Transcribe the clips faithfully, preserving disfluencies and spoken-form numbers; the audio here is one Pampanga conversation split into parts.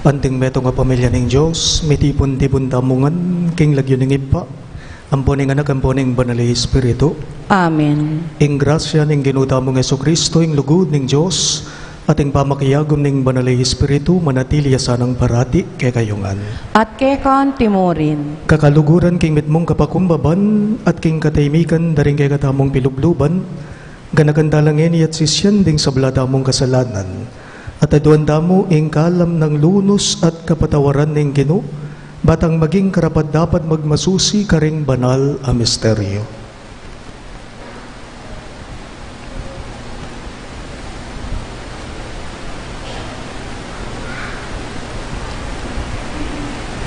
Anting metung a pamilya ning Dios, mitipun-tipun tamu ngan king lagyu ning Ibpa, ampo ning Anak, ampo ning Banal a Espiritu. Amen. Ing grasya ning Ginu tamung Jesucristo, ing lugud ning Dios, at ing pamakiagum ning Banal a Espiritu, manatili ya sanang parati kekayu ngan. At keka antimurin. Kakaluguran king mitmung kapakumbaban, at king katahimikan da ring kekatamung pilubluban, ganakan tala ngeni at sisian ding sabla tamung kasalanan, at aduan tamu ing kalam nang lunus at kapatawaran ning Ginu, batang maging karapat-dapat magmasusi karing banal a misteryo.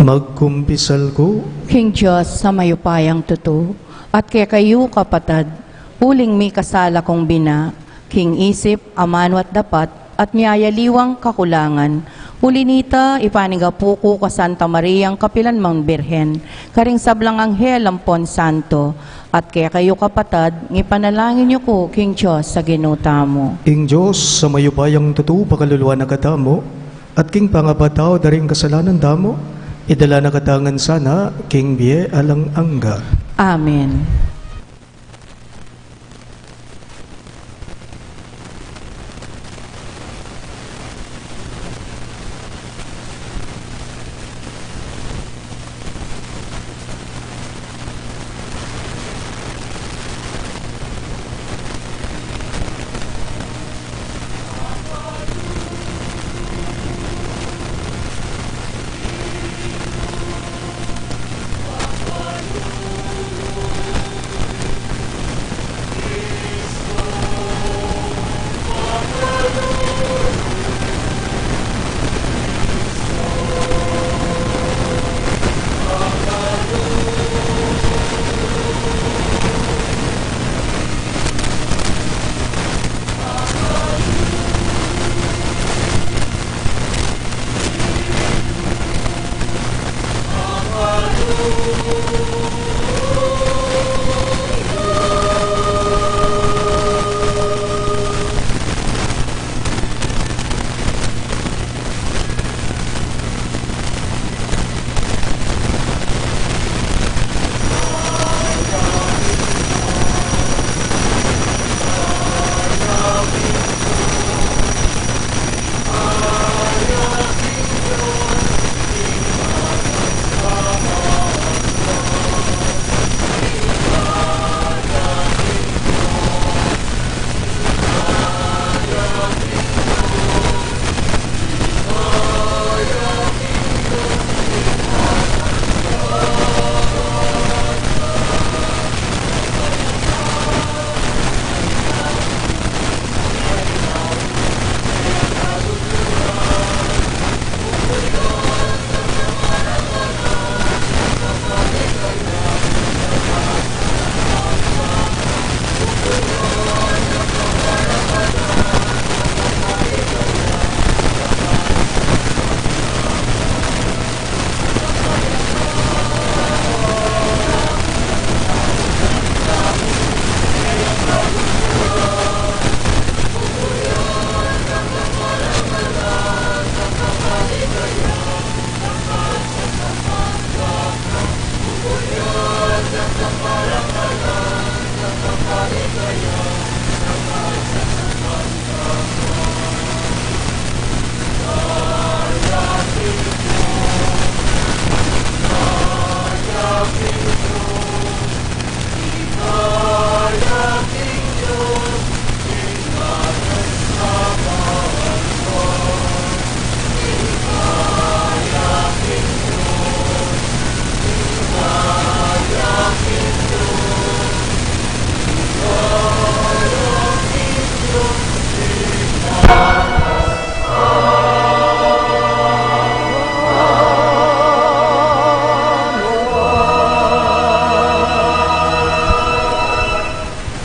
Magkumpisal ku king Dios a mayupayang tutu, at kekayu, kapatad, uling mikasala kung bina, king isip, amanu at dapat, at miyayaliwang kakulangan. Uli nita, ipanigapu ku ka Santa Mariang kapilan mang Birhen, karing sablang anghel ampon santo, at kekayu, kapatad, ipanalangin yu ku king Dios a Ginu tamu. Ing Dios a mayupayang tutu pakaluluan na katamu, at king pangapatawad da ring kasalanan tamu, idala na katamu ngan sana king bie alang angga. Amen.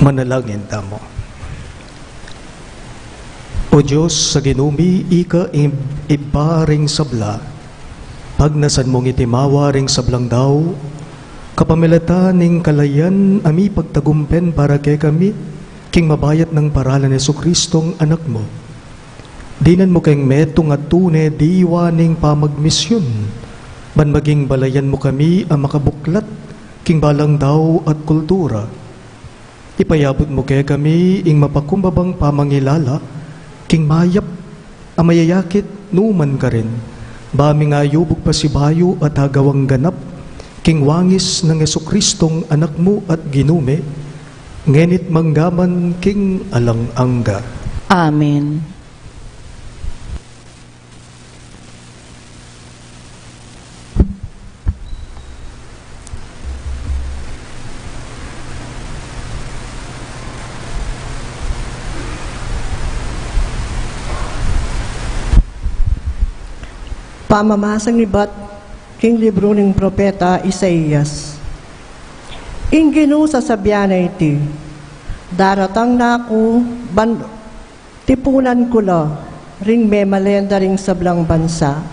Manalangin tamu. O Dios a Ginu mi, ika ib-, Ibpa ring sabla, pagnasan mung itimawa ring sablang tau, kapamilatan ning kalayan a mipagtagumpen para kekami, king mabayat nang paralan Jesucristong Anak mu. Dinan mu keng metung a tune diwa ning pamagmisyun, ban maging balayan mu kami a makabuklat king balang dau at kultura. Ipayabut mu kekami ing mapakumbabang pamangilala king mayap a mayayakit nu man karin, ba ming ayubug pasibayu at agawang ganap king wangis nang Jesucristong Anak mu at Ginu mi, ngeni't manggaman king alang angga. Amen. Pamamasang ibat king libru ning propeta Isaias. Ing Ginu sasabian na iti, daratang na ku ban tipunan ku la ring memalen da ring sablang bansa.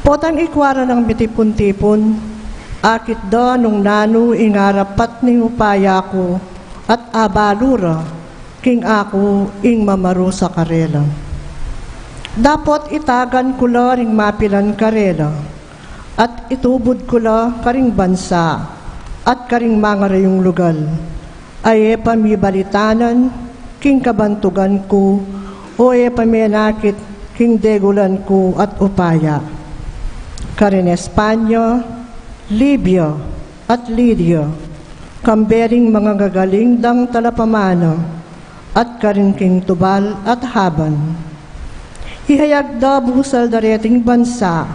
Potang ikua ra lang mitipun-tipun, akit da nung nanu ing arapat ning upaya ku, at abalu ra king aku ing mamarusa karela. Dapot itagan ku la ring mapilan karela, at itubud ku la karing bansa at karing mangarayung lugal, a e pa mibalitanan king kabantugan ku, o e pa menakit king degulan ku at upaya. Karin Espanya, Libya, at Lidia, kambe ring mangagagaling dang talapamana, at karin king Tubal at Haban. Ihayag da busal da reting bansa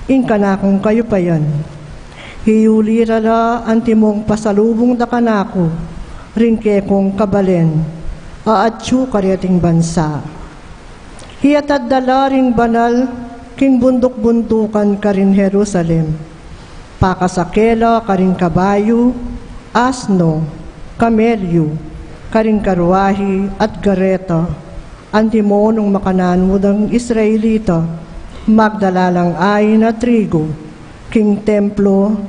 ing kanakung kayupayan. Iyuli ra la antimong pasalubung da kanaku ring kekong kabalen a atyu kareting bansa. Iyatad da la ring banal king bunduk-bundukan karin Jerusalem. Pakasake la karing kabayu, asno, kamelyu, karing karuahi at gareta, antimo nung makananu dang Israelita magdala lang ain a trigu king templo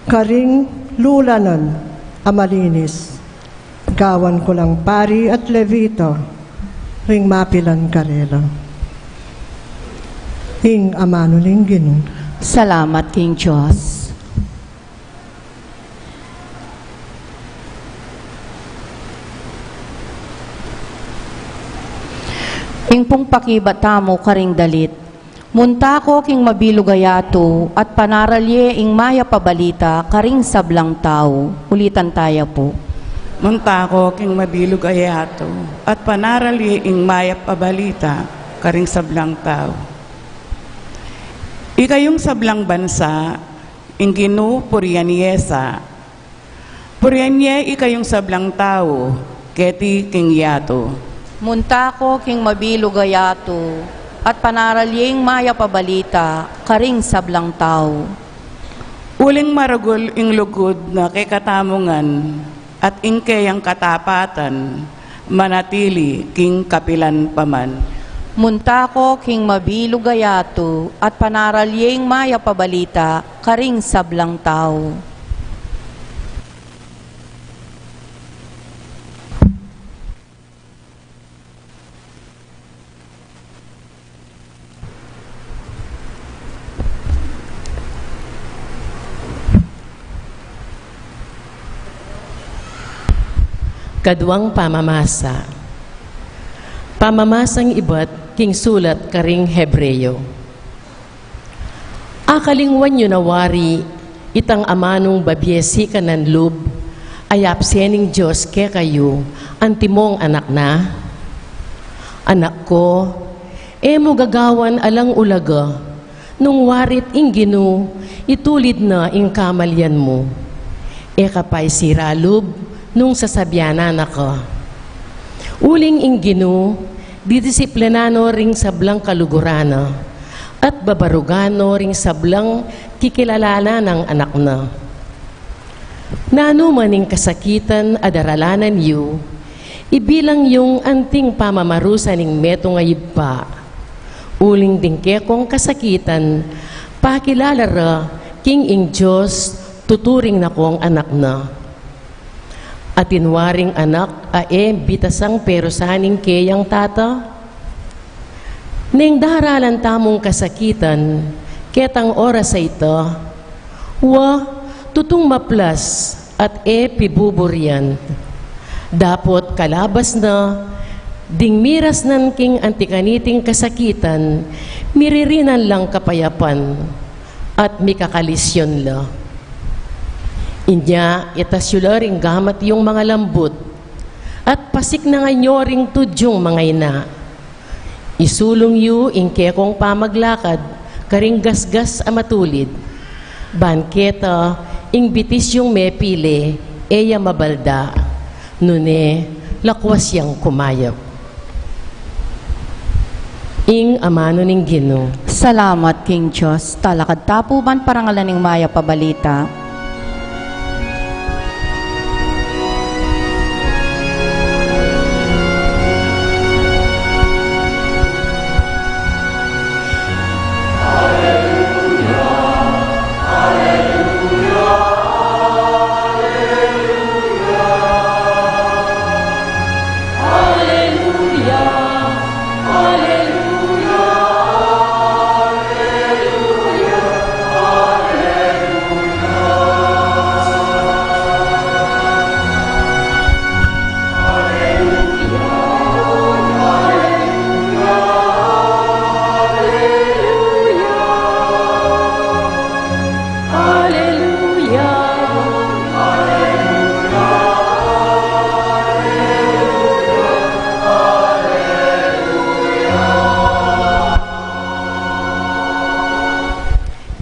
karing lulanan a malinis. Gawan ku lang pari at Levita ring mapilan karela. Ing amanu ning Ginu. Salamat king Dios. Ing pung pakibat tamu karing dalit. Munta ko king mabilug a yatu at panaral ye ing mayap a balita karing sablang tau. Ulitan taya pu. Munta ko king mabilug a yatu at panaral ye ing mayap a balita karing sablang tau. Ikayung sablang bansa, ing Ginu purian ye sa. Purian ye ikayung sablang tau keti king yatu. Munta ko king mabilug a yatu at panaral ye ing mayap a balita karing sablang tau. Uling maragul ing lugud na kekatamu ngan at ing keyang katapatan manatili king kapilan pa man. Munta ko king mabilug a yatu at panaral ye ing mayap a balita karing sablang tau. Kaduang pamamasa. Pamamasang ibat king sulat karing Hebreo. Akalingwan yu na wari itang amanung babie sikanan lub a yapse ning Dios kekayu antimong anak na? Anak ko, e mu gagawan alang ulaga, nung wari't ing Ginu itulid na ing kamalian mu. E ka pa isira lub nung sasabianan na ka. Uling ing Ginu didisiplinan no ring sablang kaluguran na, at babarugan no ring sablang kikilalanan nang anak na. Nanu man ing kasakitan a daralanan yu, ibilang yung anting pamamarusa ning metung a ibpa. Uling ding kekong kasakitan, pakilala ra king ing Dios tuturing na kong anak na. Atin waring anak a e bitasang perusa ning keyang tata? Ning daralan tamung kasakitan ketang oras a ita, wa, tutung maplas at e pibuburian. Dapot kalabas na, ding mirasnan king anti kaniting kasakitan, miririnan lang kapayapan at mikakalisyon la. Inya, itas yu la ring gamat yung mangalambut, at pasiknangan yu ring tudyung mangaina. Isulung yu ing kekong pamaglakad karing gasgas a matulid. Ban keta ing bitis yung mepili, e ya mabalda, nune lakwas yang kumayap. Ing amanu ning Ginu. Salamat king Dios. Talakad ta pu ban parangalan ing mayap a balita. Aleluya, aleluya, aleluya, aleluya.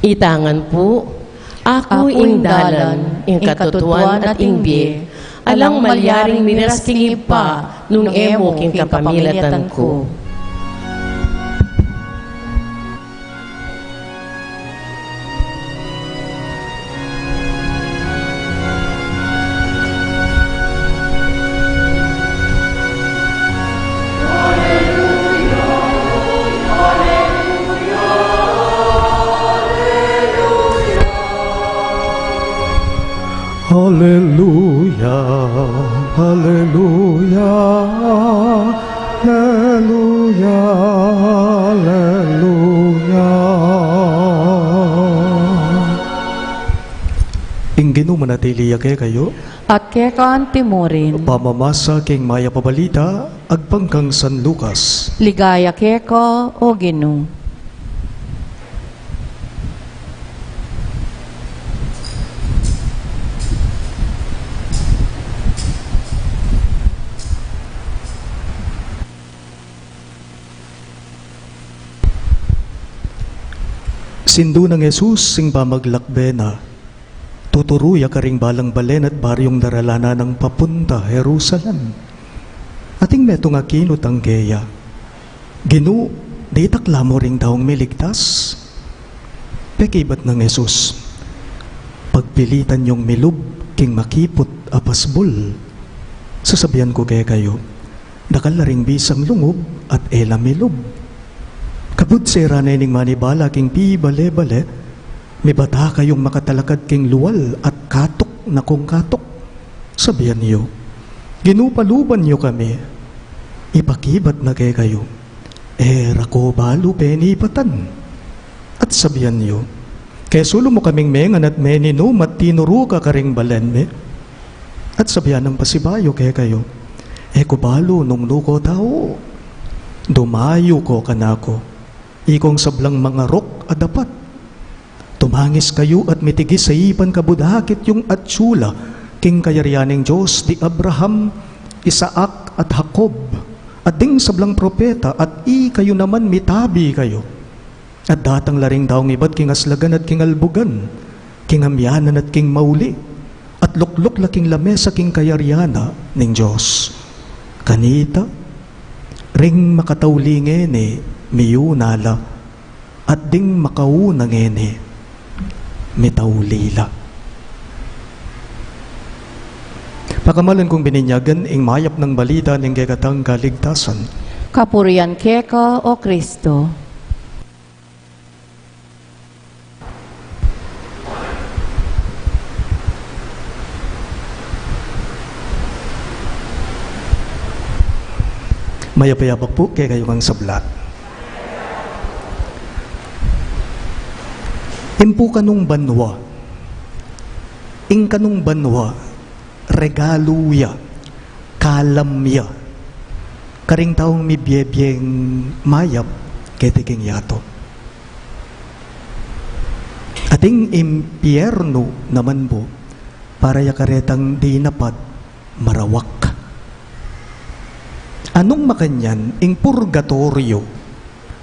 Itangan pu, aku ing dalan, ing katutuan at ing bie, alang malyaring miras king Ibpa, nung e mu king kapamilatan ku. Aleluya, aleluya, aleluya, aleluya. Ing Ginu manatili ya kekayu. At keka anti mu rin. Pamamasa king mayap a balita agpang kang San Lucas. Ligaya keka, O Ginu. Sindu nang Jesus ing pamaglakbe na, tuturu ya karing balang balen at baryung daralanan nang papunta Jerusalem. Ating metung a kinutang keya, "Ginu, ditak la mu ring taung miligtas?" Pekibat nang Jesus, "Pagpilitan yung milub king makiput a pasbul. Sasabian ku kekayu, dakal la ring bisang lungub at e la milub. Kabud sera ne ning manibala king pibale-bale, mibata kayung makatalakad king lual at katuk na kung katuk. Sabian yu, 'Ginu, paluban yu kami.' Ipakibat na kekayu, 'E ra ko balu penibatan.' At sabian yu, 'Kesulu mu kaming mengan at meninum at tinuru ka karing balen mi?' At sabian nang pasibayu kekayu, 'E ku balu nung nu ko tau.' Dumayu ko kanaku, ikong sablang mangarok a dapat. Tumangis kayu at mitigis a ipan kabud akit yung atsu la king kayarian ning Dios di Abraham, Isaac, at Jacob, at ding sablang propeta, at ikayu naman mitabi kayu. At datang la ring taung ibat king aslagan at king albugan, king amianan at king mauli, at lukluk la king lamesa king kayarian na ning Dios. Kanita, ring makatauli ngeni, miyuna la, at ding makauna ngeni, mitauli la." Pakamalan kung bininyagan ing mayap nang balita ning kekatang kaligtasan. Kapurian keka, O Kristo. Mayap a yabak pu kekayu ngan sabla. Ing pu kanung banua, ing kanung banua, regalu ya, kalam ya karing taung mibie-bieng mayap keti king yatu. At ing impiernu naman pu, para ya karetang dinapat marawak. Anung makanyan, ing purgatoryo,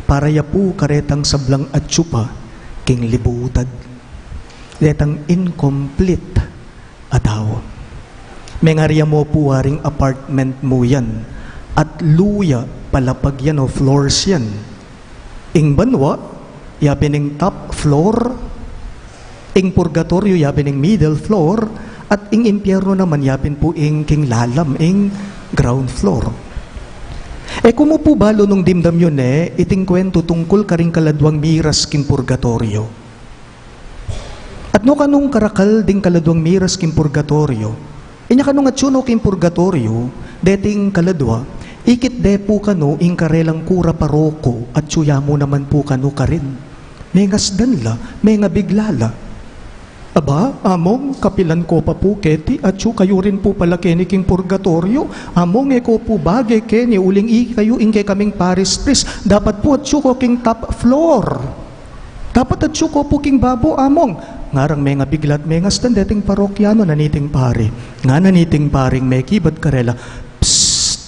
para ya pu karetang sablang atsu pa king libutan, detang incomplete a tau. Mengarya mu pu waring apartment mu yan, at luya palapag yan o floors yan. Ing banua, yapin ing top floor, ing purgatoryo, yapin ing middle floor, at ing impiernu naman, yapin pu ing king lalam, ing ground floor. E ku mu pu balu nung dimdam yu ne iting kuwentu tungkul karing kaladwang miras king purgatoryo. At nu kanung karakal ding kaladwang miras king purgatoryo, inya kanung atsu no king purgatoryo, deting kaladwa, ikit de pu kanu ing karelang kura paroko, atsu ya mu naman pu kanu karin. Mengasdan la, mengabigla la. Aba, Among, kapilan ko pa pu keti, atsu kayu rin pu pala keni king purgatoryo. Among, e ko pu bage keni uling ikayu ing kekaming parish priest. Dapat pu atsu ko king top floor. Dapat atsu ko pu king babo, Among. Ngarang mengabigla at mengasdan deting parokyanu, naniting pari. Ngana niting paring mekibat karela, "Psst!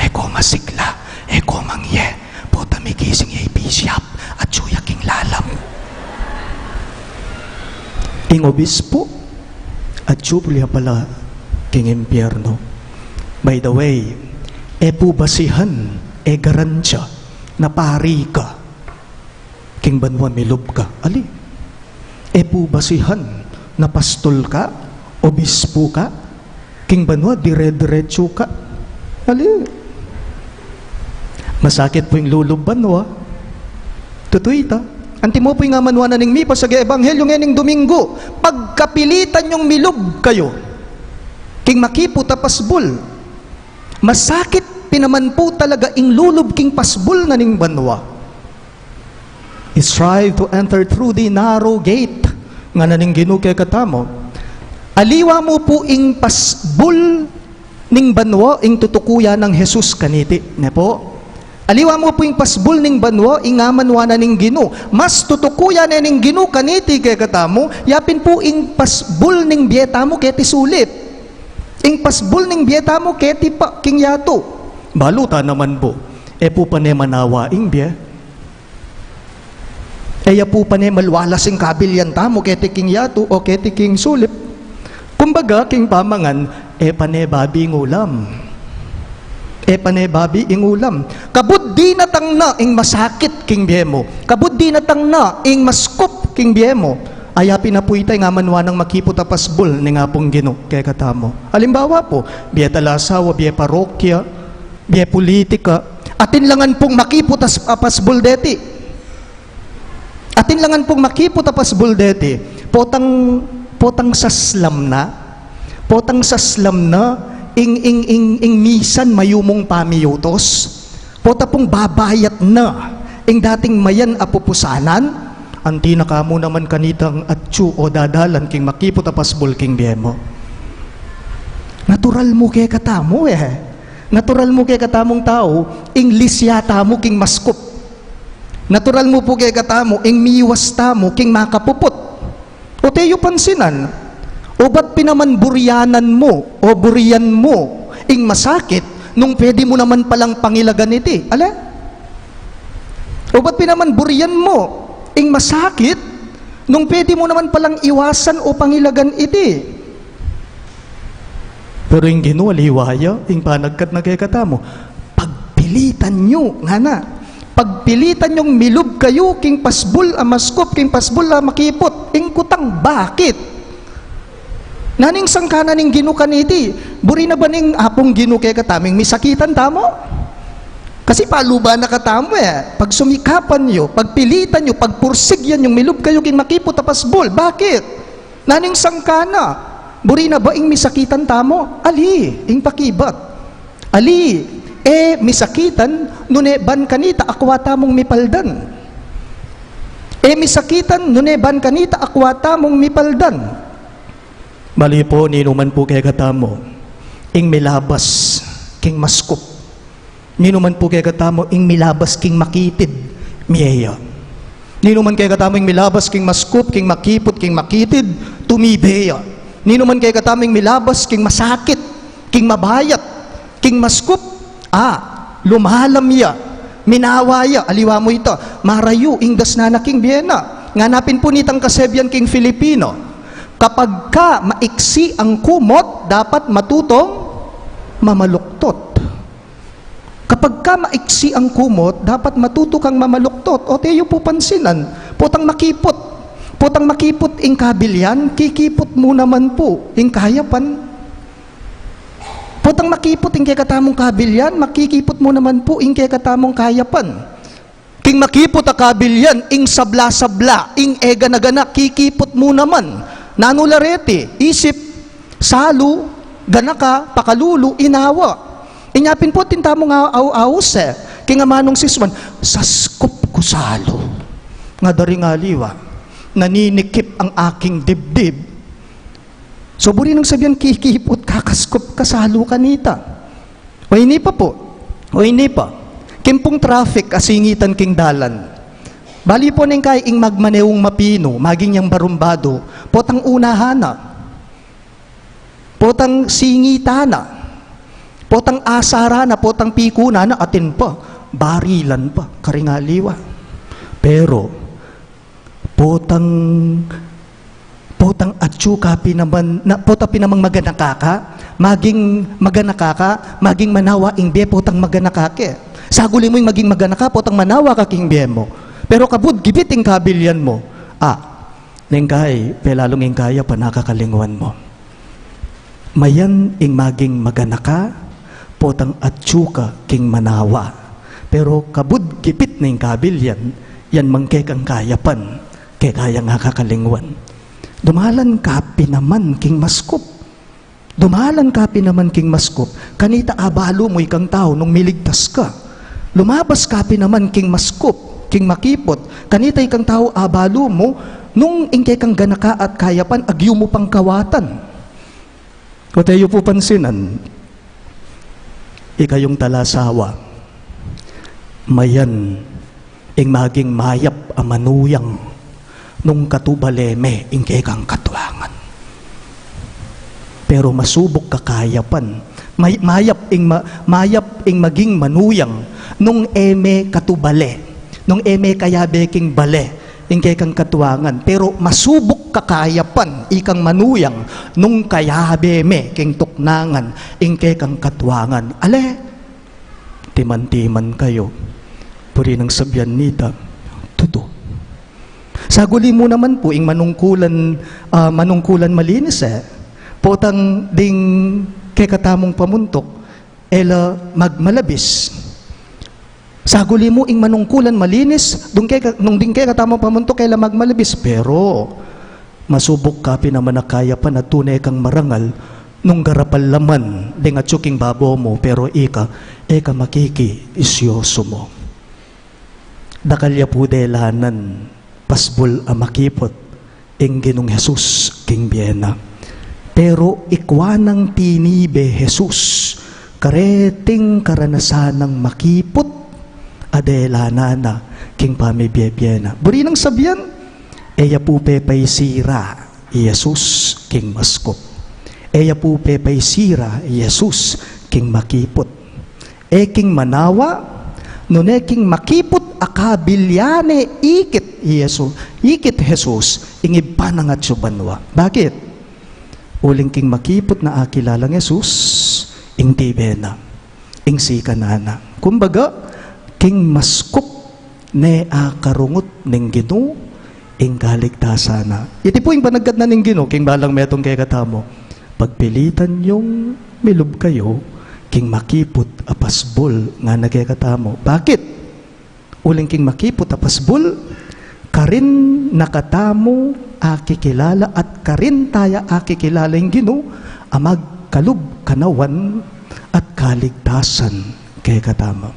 E ko masigla, e ko mangye, pota migising ya i bishop, atsu ya king lalam." Ing obispo, atsu pu la pala king impiernu. By the way, e pu basihan, e garantiya na pari ka king banua milub ka. Ali, e pu basihan na pastol ka, obispo ka, king banua dire-diretsu ka. Ali, masakit pu ing lulub banua. Tutu ita. Antimo pu ing amanuan na ning mipasage ebanghelyo ngening Domingo, pagkapilitan yung milub kayu king makiput a pasbul. Masakit pin naman pu talaga ing lulub king pasbul na ning banua. Strive to enter through the narrow gate, ngana ning Ginu kekatamu. Aliwa mu pu ing pasbul ning banua ing tutukuyan nang Jesus kaniti, ne pu? Aliwa mu pu ing pasbul ning banua ing amanuan na ning Ginu. Mas tutukuyan ne ning Ginu kaniti kekatamu, yapin pu ing pasbul ning bie tamu keti sulip. Ing pasbul ning bie tamu keti pa king yatu. Balu ta naman pu, e pu pane manawa ing bie. E ya pu pane malwalas ing kabilian tamu keti king yatu o keti king sulip. Kumbaga, king pamangan, e pane babi ing ulam. E pane babi ing ulam. Kabud dinatang na ing masakit king bie mu. Kabud dinatang na ing maskup king bie mu. Aya pin na pu ita ing amanuan nang makiput a pasbul ning Apung Ginu kekatamu. Alimbawa pu, bie talasawa, bie parokya, bie pulitika, atin la ngan pung makiput a s-, a pasbul deti. Atin la ngan pung makiput a pasbul deti. Potang, potang saslam na, potang saslam na ing, ing, ing, ing misan mayumung pamiyutos. Pota pung babayat na ing dating mayan a pupusanan, anti na ka mu naman kanitang atsu o dadalan king makiput a pasbul king bie mu. Natural mu kekatamu e. Natural mu kekatamung tau ing lisya tamu king maskup. Natural mu pu kekatamu ing miwas tamu king makapuput. O te yu pansinan, o ba't pin naman buryanan mu, o buryan mu ing masakit, nung pwede mu naman palang pangilagan iti? Ale? O ba't pin naman buryan mu ing masakit, nung pwede mu naman palang iwasan o pangilagan iti? Pero ing Ginu aliwa ya, ing panagkat na kekatamu, pagpilitan yu, ngana. Pagpilitan yung milub kayu king pasbul a maskup, king pasbul a makiput. Ing kutang, bakit? Nanu ing sangkanan ning Ginu kaniti? Buri na ba ning Apung Ginu kekatamu ing misakitan tamu? Kasi paluban na katamu e. Pagsumikapan yu, pagpilitan yu, pagpursigyan yung milub kayu king makiput a pasbul. Bakit? Nanu ing sangkanan? Buri na ba ing misakitan tamu? Ali, ing pakibat. Ali, e misakitan, nune ban kanita akwa tamung mipaldan. E misakitan, nune ban kanita akwa tamung mipaldan. Bali pu, ninuman pu kekatamu ing milabas king maskup, ninuman pu kekatamu ing milabas king makitid, mie ya. Ninuman kekatamu ing milabas king maskup, king makiput, king makitid, tumibe ya. Ninuman kekatamu ing milabas king masakit, king mabayat, king maskup, a, lumalam ya, minawa ya. Aliwa mu ita, marayu ing dasnan na king bie na. Ngana pin pu nitang kasebian king Filipino, kapagka maiksi ang kumot, dapat matutong mamaluktot. Kapagka maiksi ang kumot, dapat matuto kang mamaluktot. O, teyu pu pansinan, potang makiput, potang makiput ing kabilyan, kikiput mu naman pu ing kayapan. Potang makiput ing kekatamung kabilyan, makikiput mu naman pu ing kekatamung kayapan. King makiput a kabilyan, ing sabla-sabla, ing e gana-gana, kikiput mu naman. Nanu la reti? Isip, salu, ganaka, pakalulu, inawa. Inya pin pu atin tamung au-, aus e, king amanung sisuan, saskup ku salu. Nga da ring aliwa, naninikip ang aking dibdib. So, buri nang sabian, kikiput ka, kaskup ka, salu kanita. O ini pa pu, o ini pa. King pung traffic a singitan king dalan. Bali pu neng kai ing magmaneung mapinu, maging yang barumbadu, potang unahan na, potang singitan na, potang asaran na, potang pikunan na, atin pa, barilan pa, karing aliwa. Pero, potang, potang atsu ka pin naman, na, pota pin namang maganaka ka, maging maganaka ka, maging manawa ing bie, potang maganaka ke. Saguli mu ing maging maganaka, potang manawa ka king bie mu. Pero kabud gipit ing kabilyan mu, a, neng kai, pelalung ing kayapan, akakalingwan mu. Mayan ing maging maganaka, potang atsu ka king manawa. Pero kabud gipit na ing kabilyan, yan mang kekang kayapan, keka yang akakalingwan. Dumalan ka pin naman king maskup. Dumalan ka pin naman king maskup. Kanita abalu mu ikang tau nung miligtas ka. Lumabas ka pin naman king maskup, king makiput. Kanita ikang tau abalu mu nung ing kekang ganaka at kayapan agyu mu pang kawatan. O teyu pu pansinan, ikayung talasawa, mayan ing maging mayap a manuyang nung katubale me ing kekang katuangan. Pero masubuk ka kayapan, may-, mayap ing ma-, mayap ing maging manuyang nung e me katubale, nung e me kayabe king bale ing kekang katuangan. Pero masubuk ka kayapan, ikang manuyang, nung kayabe me king tuknangan ing kekang katuangan. Ale, timan-timan kayu. Buri nang sabian nita, tutu. Saguli mu naman pu ing manungkulan, ah, manungkulan malinis e. Potang ding kekatamung pamuntuk, e la magmalabis. Saguli mu ing manungkulan malinis, dung keka-, nung ding kekatamung pamuntuk, e la magmalabis. Pero, masubuk ka pin naman a kayapan at tune kang marangal, nung garapal la man ding atsu king babo mu, pero ika, e ka makiki-isyosu mu. Dakal ya pu delanan, pasbul a makiput ing Ginung Jesus king bie na. Pero ikua nang tinibe Jesus kareting karanasan nang makiput a delanan na king pamibie-bie na. Buri nang sabian, e ya pu pepaisira i Jesus king maskup. E ya pu pepaisira i Jesus king makiput. E king manawa, nune king makiput a kabilyan ne ikit i Jesu-, ikit Jesus, ing Ibpa nang atsu banua. Bakit? Uling king makiput na akilalang Jesus, ing tibe na, ing sikanan na. Kumbaga, king maskup ne akarungut ning Ginu ing kaligtasan na. Iti pu ing panagatnan ning Ginu king balang metung kekatamu. Pagpilitan yung milub kayu king makiput a pasbul ngana kekatamu. Bakit? Uling king makiput a pasbul, karin na katamu akikilala at karin taya akikilala ing Ginu a magkalub kanawan at kaligtasan kekatamu.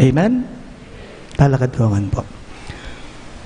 Amen? Lalakad ko ngan pu.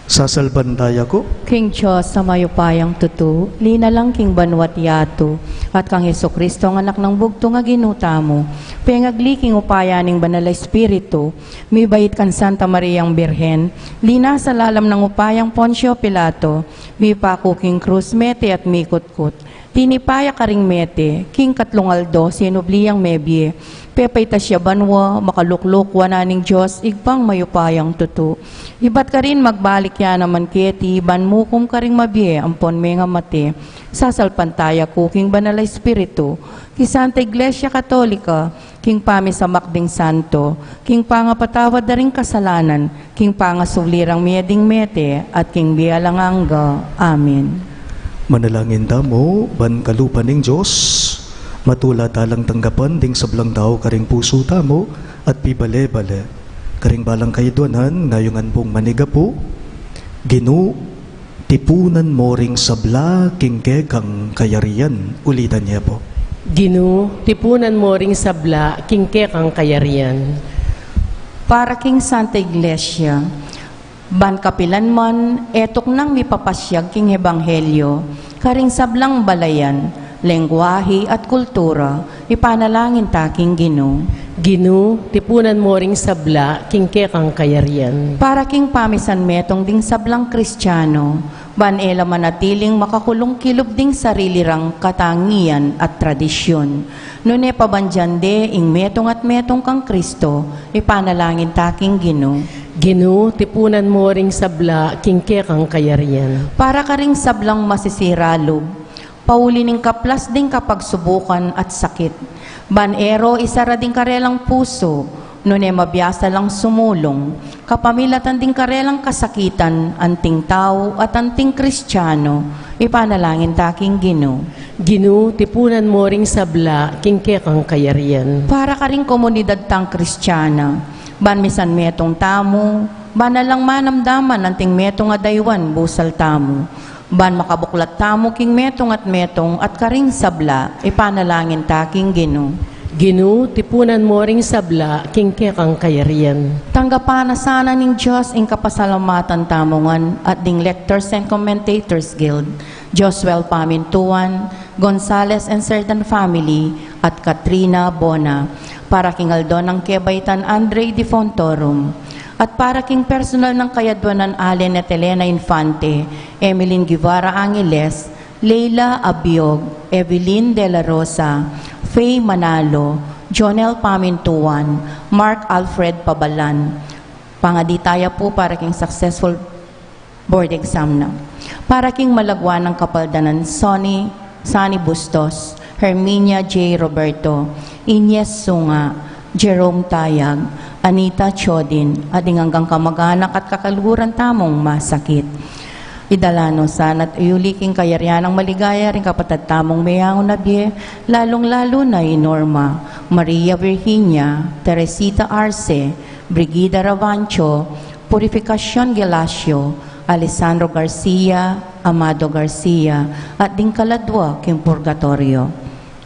Sasalpantaya ku king Dios a mayupayang tutu, linalang king banua't yatu, at kang Jesucristo, a Anak nang bugtung a Ginu tamu, pengagli king upaya ning Banal a Espiritu, mibait kang Santa Mariang Birhen, linasa lalam nang upayang Poncio Pilato, mipaku king krus, mete at mikutkut, tinipa ya karing mete, king katlung aldo sinubli yang mebie, pepaitas ya banua, makalukluk wanan ning Dios Ibpang mayupayang tutu. Ibat karin magbalik ya naman keti ban mukum karing mabie ampon mengamate. Sasalpantaya ku king Banal a Espiritu, king Santa Iglesia Katolika, king pamisamak ding santo, king pangapatawad da ring kasalanan, king pangasubli rang mie ding mete, at king bie alang angga. Amen. Manalangin tamu ban kalupa ning Dios, matula talang tanggapan ding sablang tau karing pusu tamu, at pibale-bale karing balang kayadwanan, ngayungan pung manigapu. Ginu, tipunan mo ring sabla king kekang kayarian. Ulitan ye pu. Ginu, tipunan mo ring sabla king kekang kayarian. Para king Santa Iglesia, ban kapilan man e tuknang mipapasyag king ebanghelyo karing sablang balayan, lengguahe at kultura, ipanalangin ta king Ginu. Ginu, tipunan mo ring sabla king kekang kayarian. Para king pamisanmetung ding sablang Kristiano, ban e la manatiling makakulung kilub ding sarili rang katangian at tradisyun, nune pabandian de ing metung at metung kang Kristo, ipanalangin ta king Ginu. Ginu, tipunan mo ring sabla king kekang kayarian. Para karing sablang masisira lub, pauli ning kaplas ding kapagsubukan at sakit, ban e ro isara ding karelang pusu, nune mabiasa lang sumulung, kapamilatan ding karelang kasakitan, anting tau at anting Kristiano, ipanalangin ta king Ginu. Ginu, tipunan mo ring sabla king kekang kayarian. Para karing komunidad tang Kristiana, ban misanmetung tamu, ban alang manamdaman anting metung a daywan busal tamu, ban makabuklat tamu king metung at metung at karing sabla, ipanalangin ta king Ginu. Ginu, tipunan mo ring sabla king kekang kayarian. Tanggapan na sana ning Dios ing kapasalamatan tamu ngan at ding Lectors and Commentators Guild, Josuel Pamintuan, Gonzales and Cerdan family, at Katrina Bona, para king aldo nang kebaitan Andre Defuntorum, at para king personal nang kayadwanan Allen at Elena Infante, Emeline Guevara Angeles, Leila Abiog, Evelyn De La Rosa, Faye Manalo, Jonel Pamintuan, Mark Alfred Pabalan. Pangadi taya pu para king successful board exam na. Para king malagwa nang kapaldanan Sonny, Sonny Bustos, Herminia J Roberto, Ines Sunga, Jerome Tayag, Anita Chodin, at ding anggang kamaganak at kakaluguran tamung masakit. Idala no sana't iyuli king kayarian nang maligaya ring kapatad tamung meyangu na bie, lalung-lalu na i Norma, Maria Virginia, Teresita Arce, Brigida Ravancho, Purificacion Gelacio, Alessandro Garcia, Amado Garcia, at ding kaladwa king purgatorio.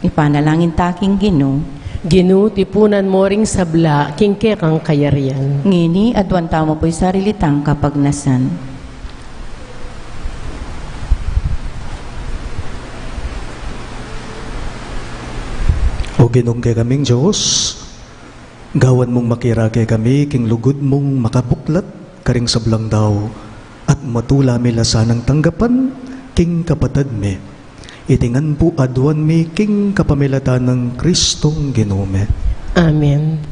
Ipanalangin ta king Ginu. Ginu, tipunan mo ring sabla king kekang kayarian. Ngeni, aduan tamu pu ing sarili tang kapagnasan. O Ginung kekaming Dios, gawan mung makirake kami king lugud mung makabuklat karing sablang tau, at matula mi la sanang tanggapan king kapatad mi. Iti ngan pu aduan mi king kapamilatan nang Kristong Ginu mi. Amen.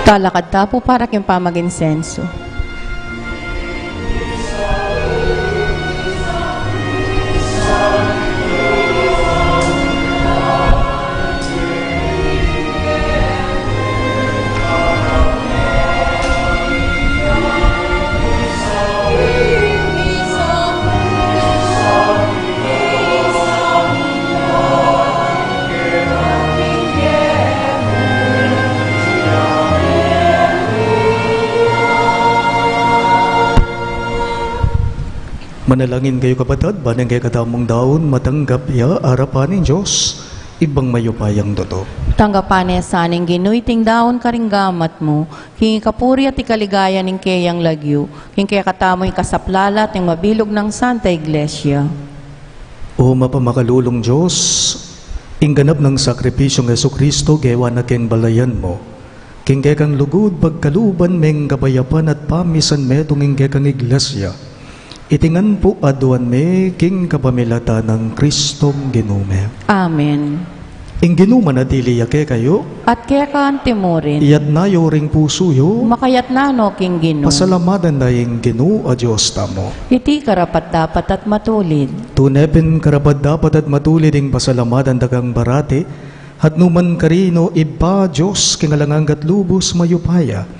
Talakad ta pu para king pamaginsenso. Manalangin kayu, kapatad, ban ing kekatamung daun matanggap ya arapan ning Dios, Ibpang mayupayang tutu. Tanggapan na sa ning Ginu iting daun karing gamat mu, king ikapuri at ikaligaya ning keyang lagyu, king kekatamung ikasaplala at ning mabilug nang Santa Iglesia. O mapamakalulung Dios, ing ganap nang sakripisyung Jesucristo gewa na king balayan mu, king kekang lugud pagkaluban meng kapayapan at pamisan metung ing kekang Iglesia. Iti ngan pu aduan mi king kapamilatan nang Kristong Ginu mi. Amen. Ing Ginu manatili ya kekayu. At keka antimurin. Iyatna yu ring pusu yu. Makayatna no king Ginu. Pasalamatan taya ing Ginu a Dios tamu. Iti karapat-dapat at matulid. Tune pin karapat-dapat at matulid ing pasalamatan da kang parati, at numan karin, O Ibpa, Dios king alang angga at lubus mayupaya.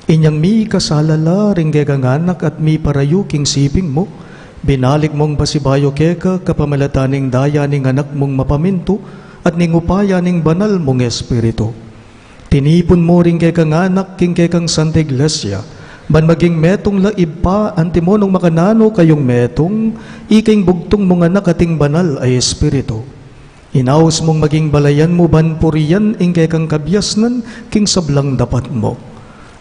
Inyang mikasala la ring kekang anak at miparayu king siping mu, binalik mung pasibayu keka kapamilatan ning daya ning anak mung mapamintu at ning upaya ning banal mung Espiritu. Tinipun mu ring kekang anak king kekang Santa Iglesia, ban maging metung la Ibpa, antimo nung makananu kayung metung, ika ing bugtung mung anak at ing banal a Espiritu. Inaus mung maging balayan mu ban purian ing kekang kabiasnan king sablang dapat mu.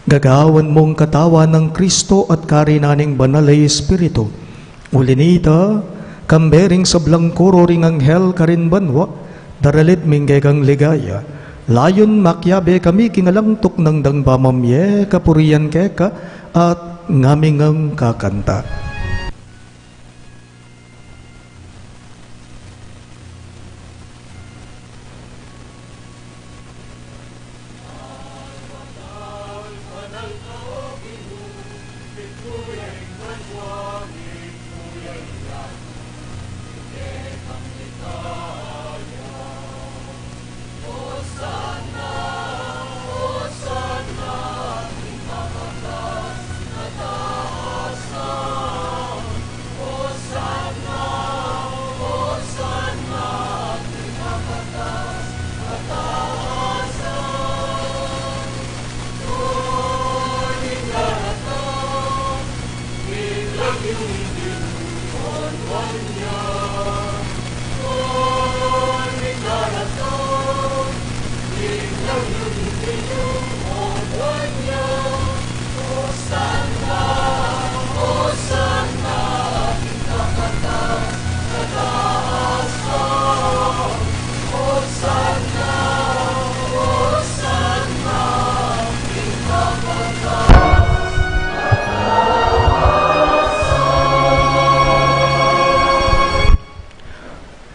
Gagawan mung katawan nang Kristo at karinan ning Banal a Espiritu. Uli nita, kambe ring sablang koro ring anghel karin banua, daralit ming kekang ligaya. Layun makiabe kami king alang tuknang dang pamamie kapurian keka at ngaming kakanta.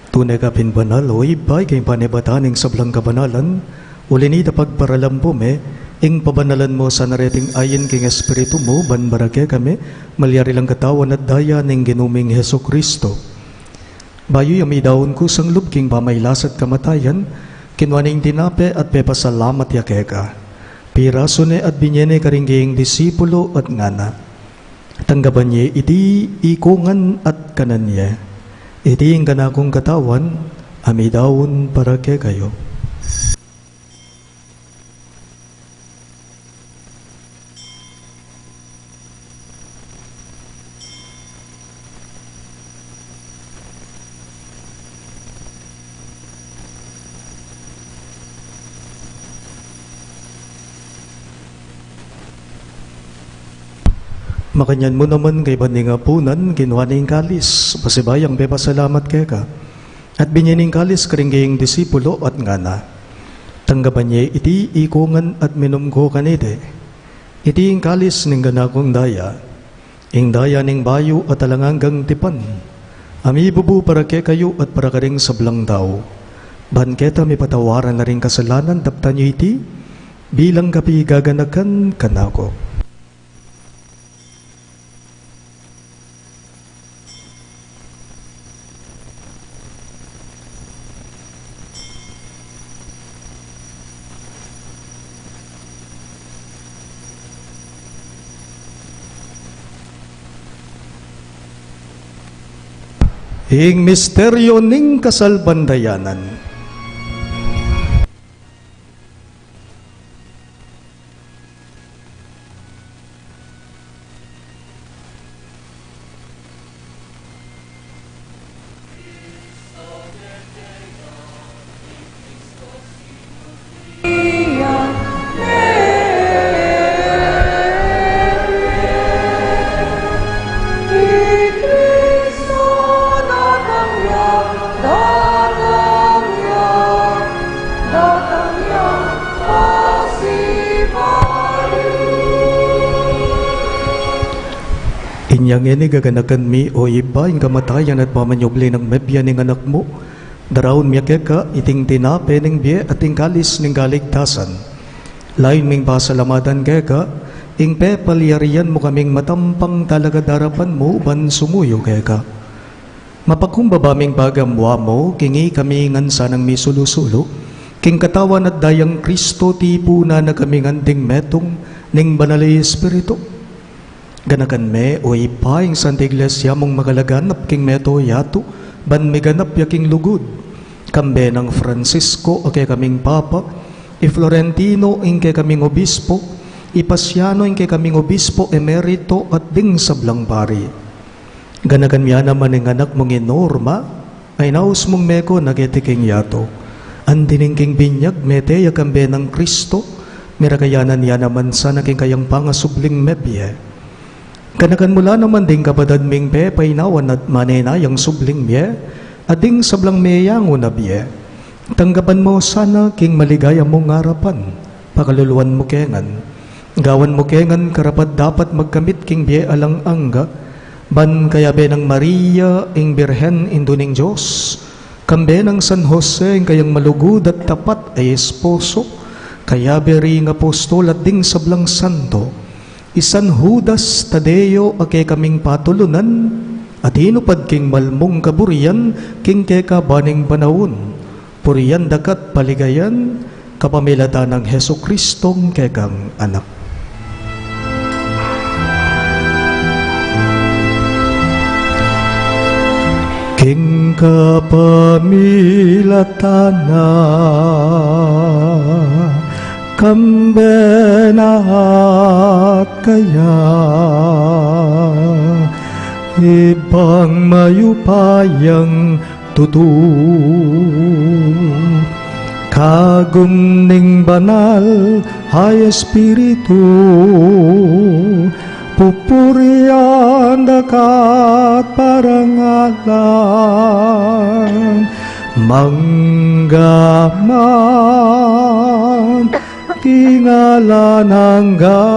Tune ka pin banal, O Ibpa, ika ing panibatan ning sablang kabanalan, uli nita pagparalan mu me, ing pabanalan mu sana reting ain king Espiritu mu, ban para kekami, malyari lang katawan at daya ning Ginu ming Jesucristo. Bayu ya midaun kusang lub king pamailas at kamatayan, kinua ne ing tinape at pepasalamat ya keka. Pirasu ne at binye ne karing kayang disipulu at ngana: Tanggapan ye iti ikongan at kanan ye. Iti ing kanakung katawan, a midaun para kekayu. Makanyan mu naman kaybat ning apunan, kinua ne ing kalis, pasibayu yang pepasalamat keka, at binye ne ing kalis karing kayang disipulu at ngana: Tanggapan ye iti ikongan at minum ko kaniti. Iti ing kalis ning kanakung daya, ing daya ning bayu at alang anggang tipan, a mibubu para kekayu at para karing sablang tau, ban keta mipatawaran la ring kasalanan. Daptan yu iti Bilang kapi gaganakan kanaku. Ing misteryo ning kasalpantayanan. Inya ngeni gaganakan mi, o Ibpa, ing kamatayan at pamanyubli nang mebie ning Anak mu, daraun mi keka iting tinape ning bie at ing kalis ning kaligtasan. Layun ming pasalamatan keka ing pepalyarian mu kaming matampang talakad king arapan mu ban sumuyu keka. Mapakumbaba ming pagamuan mu king ikami ngan sanang misulu-sulu king katawan at dayang Kristo, tipunan na kami ngan ding metung ning Banal a Espiritu. Ganakan me, o Ibpa, ing Santa Iglesia mung makalaganap king mabilug a yatu, ban miganap ya king lugud. Kambe nang Francisco a kekaming Papa, i Florentino ing kekaming Obispo, i Pasiano ing kekaming Obispo Emerito at ding sablang pari. Ganakan me naman ing anak mung i Norma, a inaus mung meko na keti king yatu. Anti ning king binyag mete ya kambe nang Kristo, mirakayanan ya naman sana king kayang pangasubling mebie. Ganakan mu la naman ding kapatad ming pepainawan at manenayang subling mie, at ding sablang meyangu na bie. Tanggapan mu sana king maligaya mung arapan, pakaluluan mu ke ngan. Gawan mu ke ngan karapat-dapat magkamit king bie alang angga, ban kayabe nang Maria ing Birhen, Indu ning Dios, kambe nang San Jose ing kayang malugud at tapat a esposo, kayabe ring apostol at ding sablang santo, i San Judas Tadeo a kekaming patulunan, a tinupad king malmung kaburian king kekaban ning panaun. Purian da ka at paligayan kapamilatan nang Jesucristong kekang Anak. King kapamilatan na kambe na at kaya, Ibpang mayupayang tutu, kagum ning Banal a Espiritu, pupurian da ka at parangalan, mangga man king alang angga.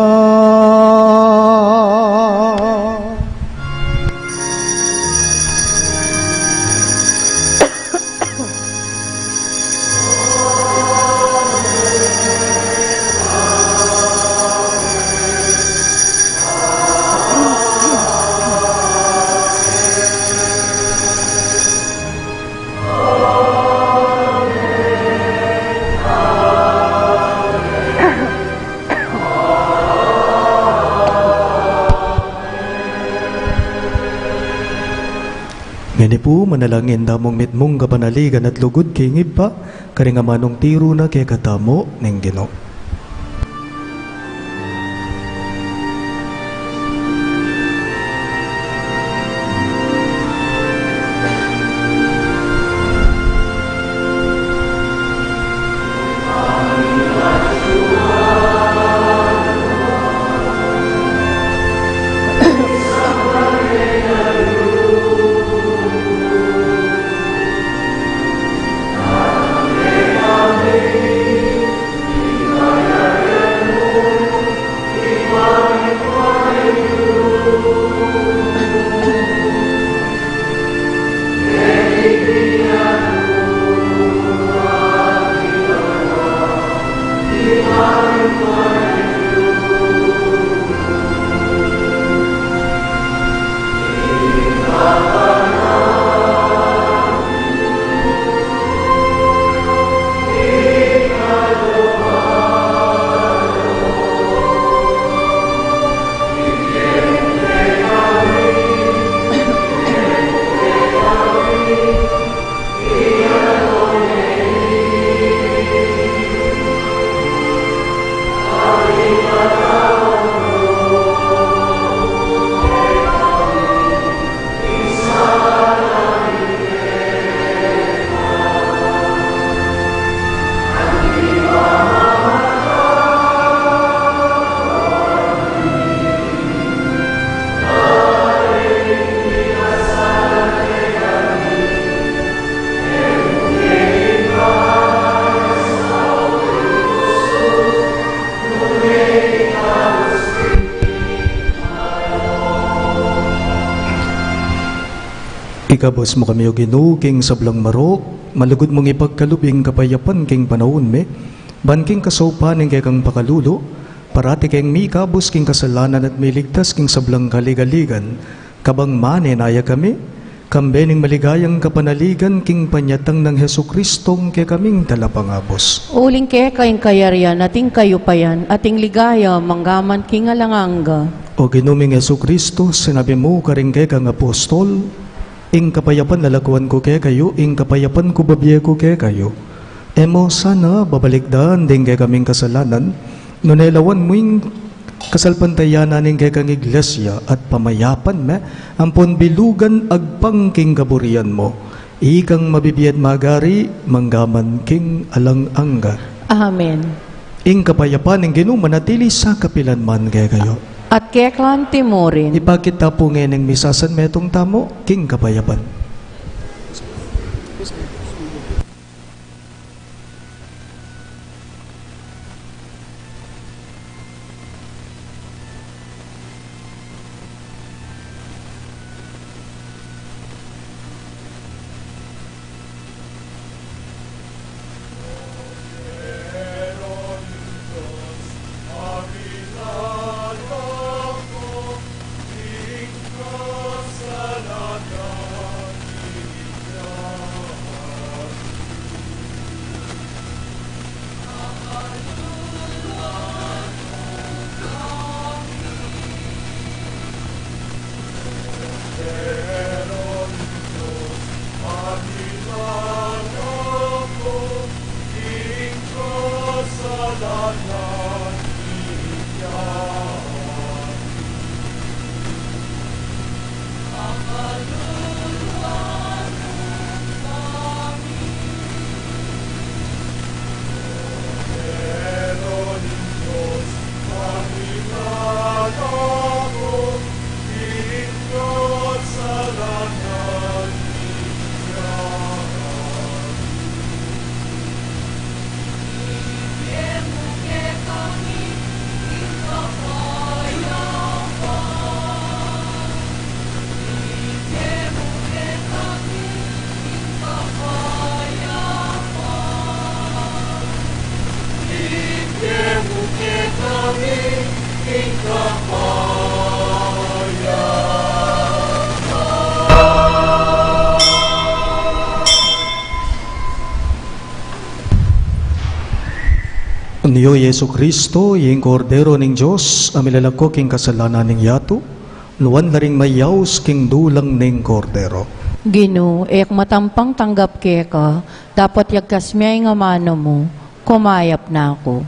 Ngeni pu, manalangin tamung mitmung kapanaligan at lugud king Ibpa, karing amanung tiru na kekatamu ning Ginu. Ikabus mu kami, O Ginu, king sablang marok, malugud mung ipagkalub ing kapayapan king panaun mi, ban king kasaupan ning kekang pakalulu, parati keng mikabus king kasalanan at miligtas king sablang kaligaligan, kabang manenaya kami, kambe ning maligayang kapanaligan king panyatang nang Jesucristong kekaming Talapangabus. Uling keka ing kayarian at ing kayupayan at ing ligaya manggaman king alang angga. O Ginu ming Jesucristo, sinabi mu karing kekang apostol, ing kapayapan lalakuan ku kekayu, ing kapayapan ku bibie ku kekayu. E mu sana babalikdan ding kekaming kasalanan, nune lawan mu ing kasalpantayanan ning kekang iglesia at pamayapan me, ampon bilugan agpang king kaburian mu. Ikang mabibie at magari, manggaman king alang angga. Amen. Ing kapayapan ning Ginu manatili sa kapilan man kekayu. At keka antimurin. Ipakit ta pu ngening misasan metung tamu king kapayapan. Nyo Jesucristo, ing Kordero ning Dios, a milalako king kasalanan ning yatu, nuan la ring mayaus king dulang ning Kordero. Ginu, e ku matampang tanggap keka, dapot yagkas me ing amanu mu, kumayap na ku.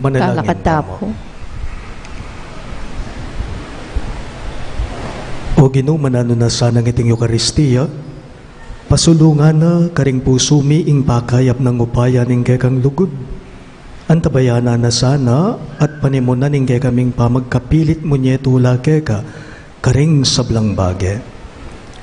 Manalangin tamu. O Ginu, mananu na sana iting Eukaristia, pasulungan na karing pusu mi ing pakayap nang upaya ning kekang lugud. Antabayanan na sana at panimunan ing kekaming pamagkapilit munye tula keka karing sablang bage.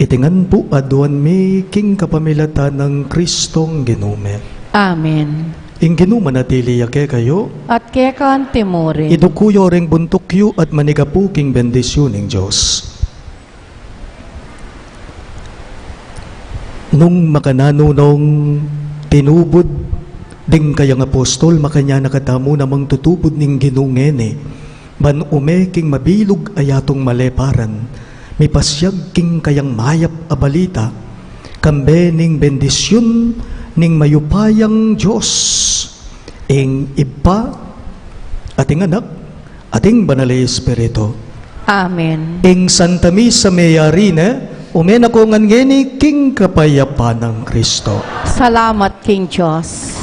Iti ngan pu aduan mi king kapamilatan nang Kristong Ginu mi. Amen. Ing Ginu manatili ya kekayu. At keka antimurin. Iduku yu ring buntuk yu at manigapu king bendisyun ning Dios. Nung makananu nong tinubud ding kayang apostol, makanyan na katamu namang tutubud ning Ginu ngeni, ban ume king mabilug a yatung maleparan, mipasyag king kayang mayap a balita, kambe ning bendisyun ning mayupayang Dios, ing Ibpa, at ing Anak, at ing Banal a Espiritu. Amen. Ing Santa Misa meyari ne, ume na ko ngan ngeni king kapayapan nang Kristo. Salamat king Dios.